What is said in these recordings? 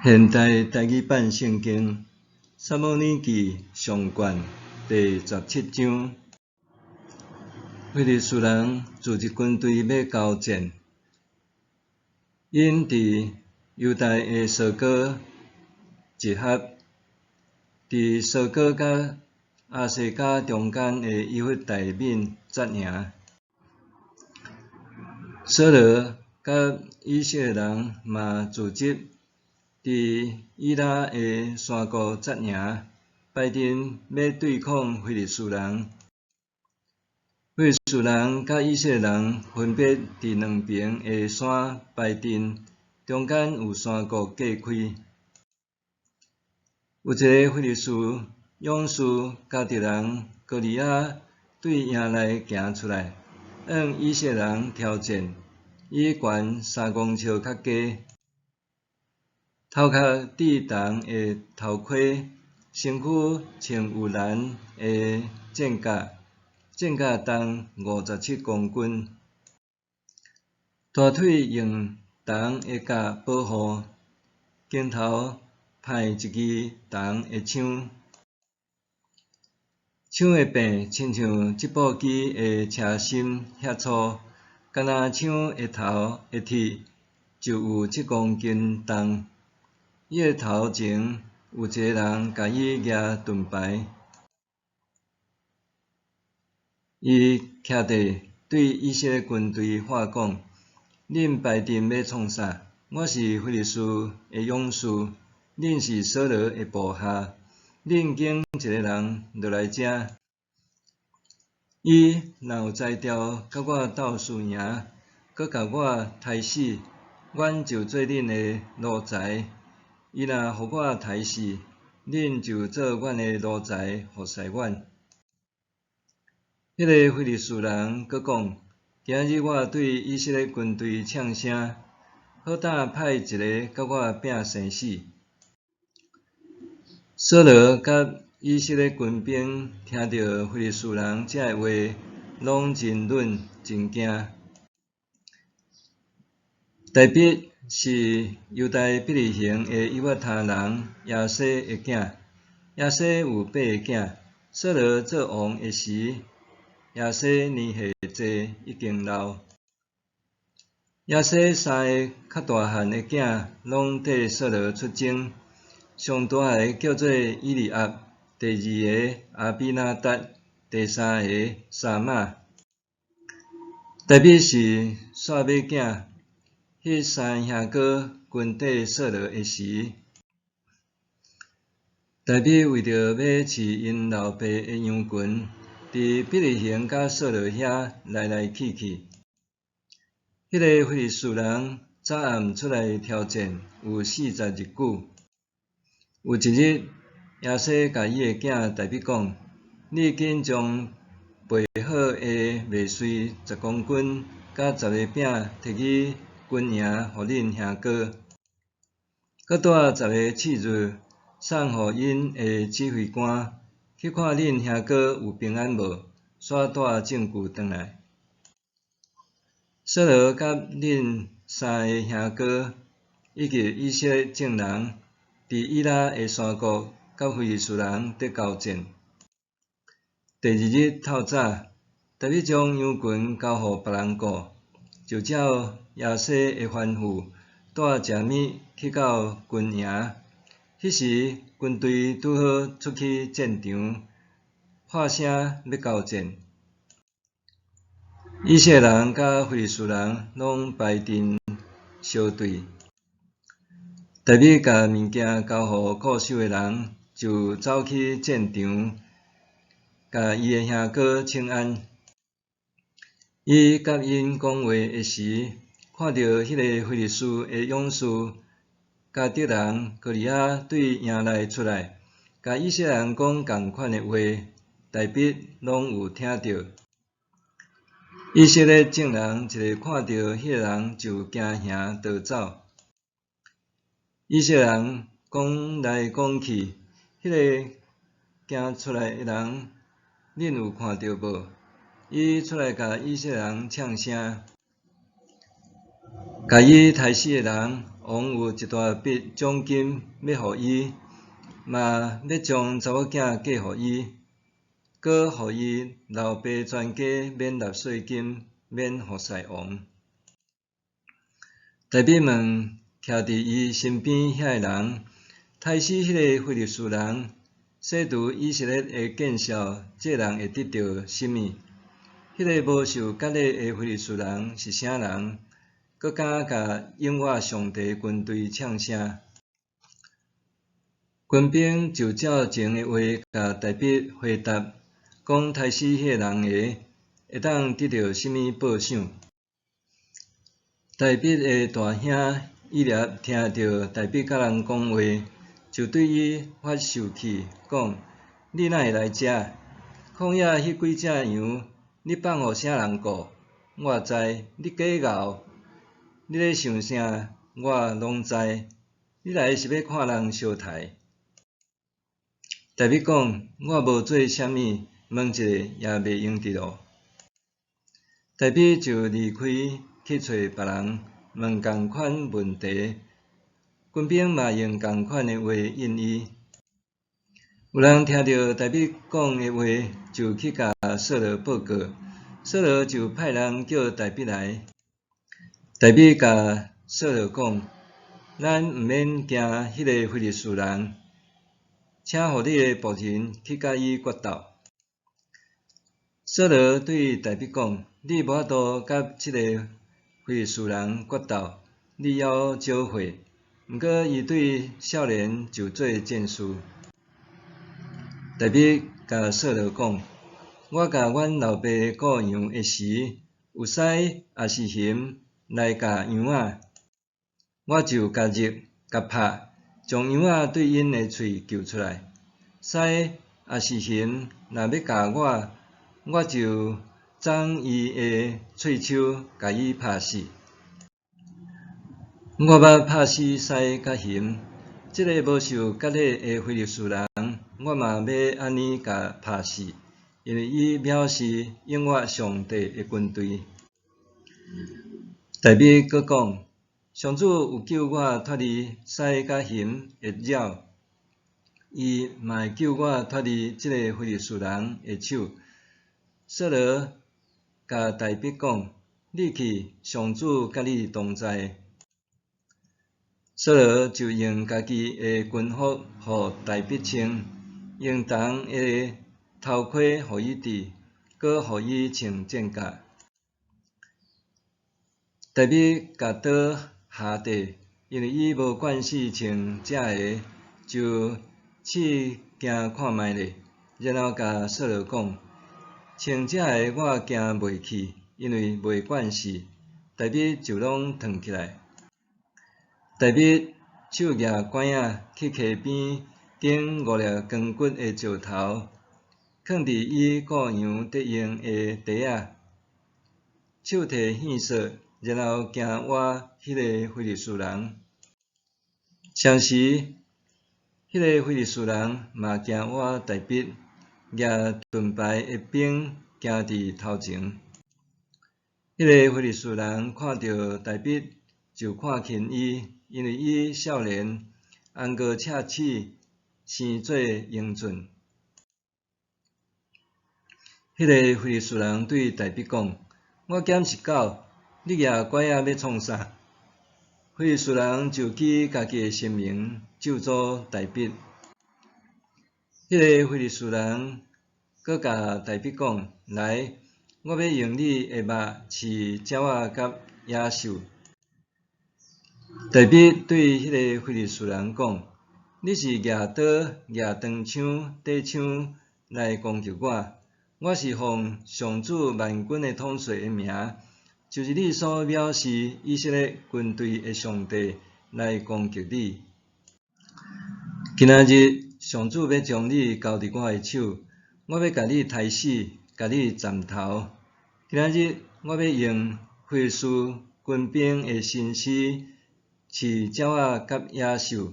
現代台語版聖經《撒母耳記上卷》第17章，非利士人組織軍隊欲交戰，𪜶佇猶大的掃哥集合，佇掃哥佮亞西加中間的以弗大憫紮營。掃羅佮以色列人嘛組織佇以拉的山谷紮營，排陣欲對抗非利士人。非利士人佮以色列人分別佇兩爿的山排陣，中間有山谷隔開。有一个非利士勇士迦特人歌利亞對營內行出來，向以色列人挑戰。伊懸3公尺較低，頭殼戴銅的頭盔，身軀穿有藍的戰甲，戰甲重57公斤，大腿用銅的甲保護，肩頭攀一支銅的槍，槍的柄親像織布機的車芯遐粗，干焦槍的頭的鐵就有7公斤重。伊的頭前有一个人共伊舉盾牌，伊徛佇對以色列軍隊喊講：恁排陣欲創啥？我是非利士的勇士，恁是掃羅的部下。恁揀一个人落來遮，伊若有才調佮我鬥輸贏，閣共我刣死，阮就做恁的奴才；伊若予我刣死，恁就做阮的奴才服侍阮。彼个非利士人閣講：今日我對以色列軍隊嗆聲，好膽派一个佮我拚生死。掃羅佮以色列軍兵聽著非利士人這个話，攏真忍真驚。大衛是猶大伯利恆的以法他人耶西的囝，耶西有八个囝。掃羅做王的時，耶西年歲濟，已經老。耶西三个較大漢的囝攏綴掃羅出征，上大漢的叫做以利押，第二个亞比拿達，第三个沙瑪。大衛是細尾囝，彼三个兄哥跟綴掃羅的時，大衛為著欲飼𪜶老爸的羊群，佇伯利恆佮掃羅遐來來去去。彼个非利士人早暗出來挑戰，有40日久。有一日，耶西共伊的囝大衛講：你緊將備好的麥穗10公斤，佮10个餅提去軍營予恁兄哥，閣帶十个刺蝟送予𪜶的指揮官，去看恁兄哥有平安無，煞帶證據轉來。掃羅佮恁三个兄哥以及以色列眾人，佇以拉的山谷佮非利士人佇交戰。第二日透早，大衛將羊群交予別人顧，就照耶西的吩咐，帶食物去到軍營。彼時軍隊拄好出去戰場，喊聲欲交戰。以色列人佮非利士人攏排陣相對。大衛共物件交予顧守的人，就走去戰場，共伊的兄哥請安。伊佮𪜶講話的時，看著彼个非利士的勇士迦特人歌利亞對營內出來，共以色列人講仝款的話，大衛攏有聽著。以色列眾人一个看著彼个人就驚嚇逃走。以色列人講來講去，彼个行出來的人，恁有看著無？伊出來共以色列人嗆聲，共伊刣死的人，王有一大筆獎金欲予伊，嘛欲將查某囝嫁予伊，閣予伊老爸全家免納稅金，免服侍王。大衛問徛佇伊身邊遐个人，刣死彼个非利士人，洗除以色列的見笑，這人會得著啥物？彼个無受割禮的非利士人是啥人？閣敢共永活上帝軍隊嗆聲？軍兵就照前的話共大衛回答，講刣死彼个人的，會當得著啥物報賞？大衛的大兄以利押聽著大衛佮人講話，就對伊發受氣，講：你哪會來遮？曠野彼幾隻羊，你放予啥人顧？我知你假𠢕，你咧想啥，我攏知。你來是欲看人相刣。大衛講：我無做啥物，問一下也袂用得囉。大衛就離開去揣別人問仝款問題，軍兵嘛用仝款的話應伊。有人聽著大衛講的話，就去共掃羅報告，掃羅就派人叫大衛來。大衛共掃羅講：咱毋免驚彼个非利士人，請予你的僕人去佮伊決鬥。掃羅對大衛講：你無法度佮這个非利士人決鬥，你猶少歲。毋過伊對少年就做戰士。大衛共掃羅講：我共阮老爸顧羊的時，有獅抑是熊來咬羊仔，我就共入共拍，將羊仔對𪜶的喙救出來。獅抑是熊若欲咬我，我就鬃伊的喙鬚，共伊拍死。我捌拍死獅佮熊，這个無受割禮的非利士人，我嘛欲按呢共拍死，因為伊藐視永活上帝的軍隊。大衛閣講：上主有救我脫離獅佮熊的爪，伊嘛會救我脫離這个非利士人的手。掃羅共大衛講：你去，上主佮你同在。掃羅就用家己的軍服予大衛穿，用銅的頭盔予伊戴，閣予伊穿戰甲。大衛共刀下地，因為伊無慣勢穿這个，就試行看覓咧。然後共掃羅講：穿這个我行袂去，因為袂慣勢。大衛就攏脫起來。大衛手舉拐仔去溪邊揀五粒光骨的石頭，囥佇伊顧羊得用的袋仔，手提線索，然後行倚彼个非利士人。相時，彼个非利士人嘛行倚大衛，舉盾牌的兵行佇頭前。彼个非利士人看著大衛，就看輕伊，因為伊少年，絚閣赤齒，生做英俊。彼个非利士人對大衛講：我敢是狗，你舉拐仔欲創啥？非利士人就舉家己的神明咒詛大衛。彼个非利士人閣共大衛講：來，我欲用你的肉飼鳥仔佮野獸。大衛對彼个非利士人講：你是舉刀、舉長槍、短槍來攻擊我，我是奉上主萬軍的統帥的名，就是你所藐視以色列軍隊的上帝來攻擊你。今仔日上主欲將你交佇我的手，我欲共你刣死，共你斬頭。今仔日我欲用非利士軍兵的身屍飼鳥仔佮野獸，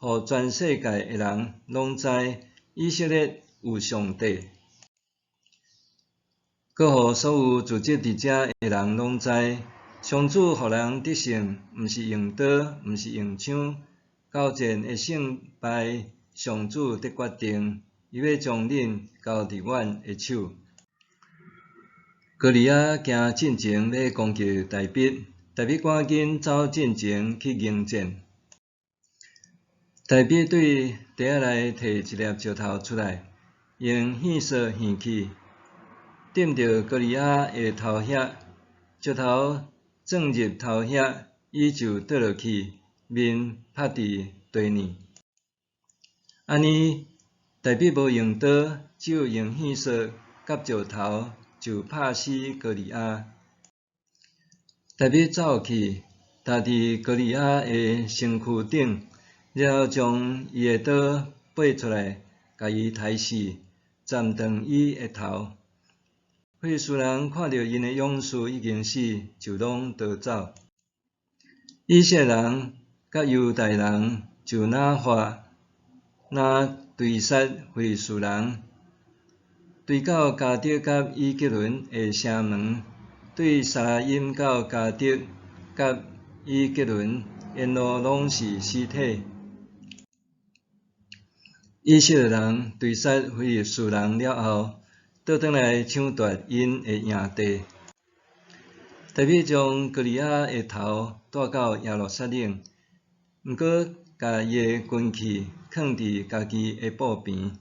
予全世界的人攏知以色列有上帝，閣予所有聚集佇遮的人攏知，上主予人得勝，毋是用刀，毋是用槍，交戰的勝敗，上主得決定，伊欲將恁交佇阮的手。歌利亞行進前欲攻擊大衛，大衛趕緊走進前去迎戰。大衛對袋仔內提一粒石頭出來，用線索懸去，擲著歌利亞的頭遐，石頭鑽入頭遐，伊就倒落去，面拍佇地呢。按呢，大衛無用刀，只有用線索佮石頭，就拍死歌利亞。大衛走去，踏佇歌利亞的身軀頂，然後將伊的刀拔出來，共伊刣死，斬斷伊的頭。非利士人看著𪜶的勇士已經死，就攏逃走。以色列人佮猶大人就若發若追殺非利士人，追到迦特佮以革倫的城門，對沙拉音到迦特佮以革倫，沿路攏是屍體。以色列人追殺非利士人了後，倒轉來搶奪𪜶的營地。大衛將歌利亞的頭帶到耶路撒冷，毋過共伊的軍器囥佇家己的布棚。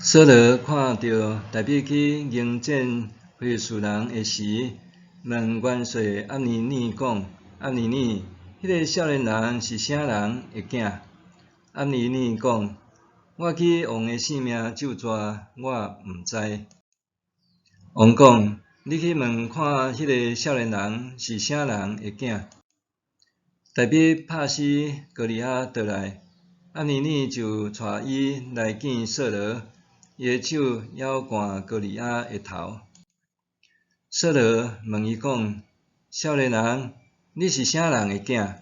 掃羅看著大衛去迎戰非利士人的時，問元帥暗尼耳講：暗尼耳，彼个少年人是啥人的囝？暗尼耳講：我去王的性命咒詛，我毋知。王講：你去問看，彼个少年人是啥人的囝？大衛拍死歌利亞倒來，暗尼耳就帶伊來見掃羅，伊的手猶捾歌利亞的頭。掃羅問伊講：少年人，你是啥人的囝？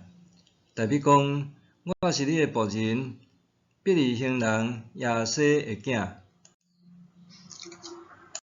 大衛講：我是你的僕人，伯利恆人耶西的囝。